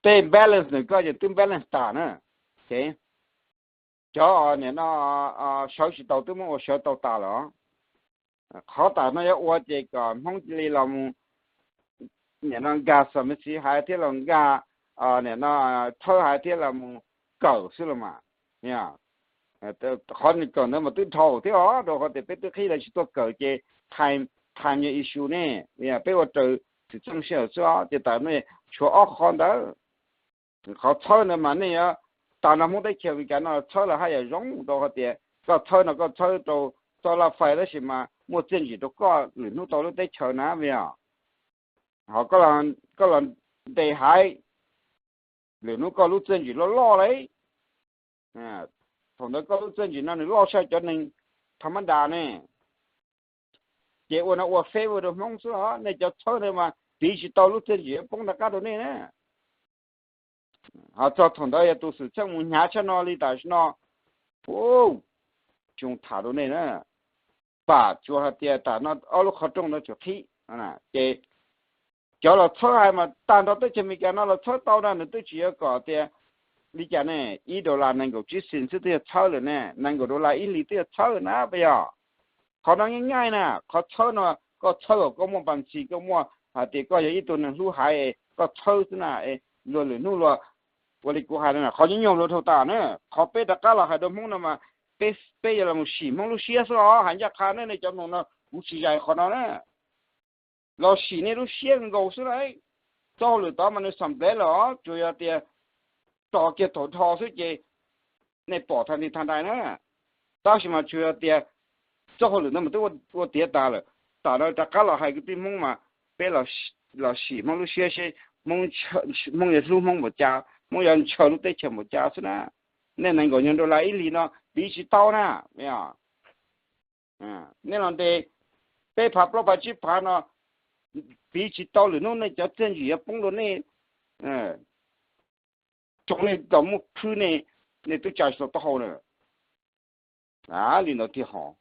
tej balance nws koj ces twb balance tas na. Cov nim no sawv tsis tau twb muab ua sawv tau tas lawm. Qhov tam no yuav ua ces kom Hmoob cia li los mus nim no nkag xas me xiv hais thiab los nkag nim no txhawb hais thiab los mus kawm xwb los mas. Qhov nws kawm ntawd mas twb dhau thiab os, rau qhov tias peb twb qhib lawv tsis tuaj kawm ces time, time yog issue ne. Peb ua raws xwm txheej sij hawm xwb os, ces tam no tshuav ob qho ntawd. Qhov txhawb ntawd mas nej yuav, tas no Hmoob teb chaws Amelikas no txhawb los haj yam zoo, rau qhov tias koj txhawb no koj txhawb rau txoj laj fais tab sis mas muaj txiaj ntsig rau koj lwm hnub tau lub teb chaws na, vim yog ho koj los ntes haiv, lwm hnub koj lub txiaj ntsig loj loj li. Thaum ntawd koj lub txiaj ntsig no nws loj tshaj cov neeg tham mab das ne. Ces ua no ua favor rau Hmoob xwb os, nej cov txhawb no mas piv tsis tau lub txiaj ntsig yuav poob rov qab rau nej na. Ho txog thaum ntawd yog tus xwm txheej mus hnyav tshaj no li tam sim no, tsis tham rau nej na. Pam tsuas hais tias tam no ob lub qhov rooj no tsuas qhib, ces cov los txhawb hais mas tag nrho teb chaws Amelikas no los txhawb tau na, nws twb tsis yuav kom tias li cas ne, ib dollar nees nkaum tsib xees xwb twb yog txhawb lawm ne, nees nkaum dollar ib hlis twb yog txhawb na, puas yog? Qhov no nyaj nyaj na, qhov txhawb no koj txhawb kom koj muaj pas ntxis, koj muaj hais tias koj yog ib tug neeg hlub haiv, koj txhawb xwb na, luag lwm hnub luag ua li kuv hais no, qhov nyuaj nyuaj luag dhau tas na. Qhov peb rov qab los hais rau Hmoob no mas peb, peb yuav los sim Hmoob lub siab xwb os, hais ncaj qha nej, nej cov mloog no kuv tsis zais qhov no na. Los sim nej lub siab nkaus xwb lauj. Txoj hauj lwm tod mas nws xam nplev lawm os, tsuas yog tias tso kiag thaum dhau xwb ces nej pom tag nti tag nrho na. Tab sis mas tsuas yog tias txoj hauj lwm ntawd mas twb ua tiav tas lawm, tam no rov qab los hais kwv tij Hmoob mas peb los sim Hmoob lub siab seb Hmoob yuav hlub Hmoob npaum cas, Hmoob yuav ntshaw lub teb chaws npaum cas xwb na. Nej nees nkaum nyuag dollar ib hlis no piv tsis tau na. Nej los ntes peb phav plaub phav tsib phav no piv tsis tau, lwm hnub nej cov txiaj ntsig yuav poob rau nej, tso nej kom muaj khwb, nej twb tsa tsis tau taub hau na. Li ntawd thiaj hos.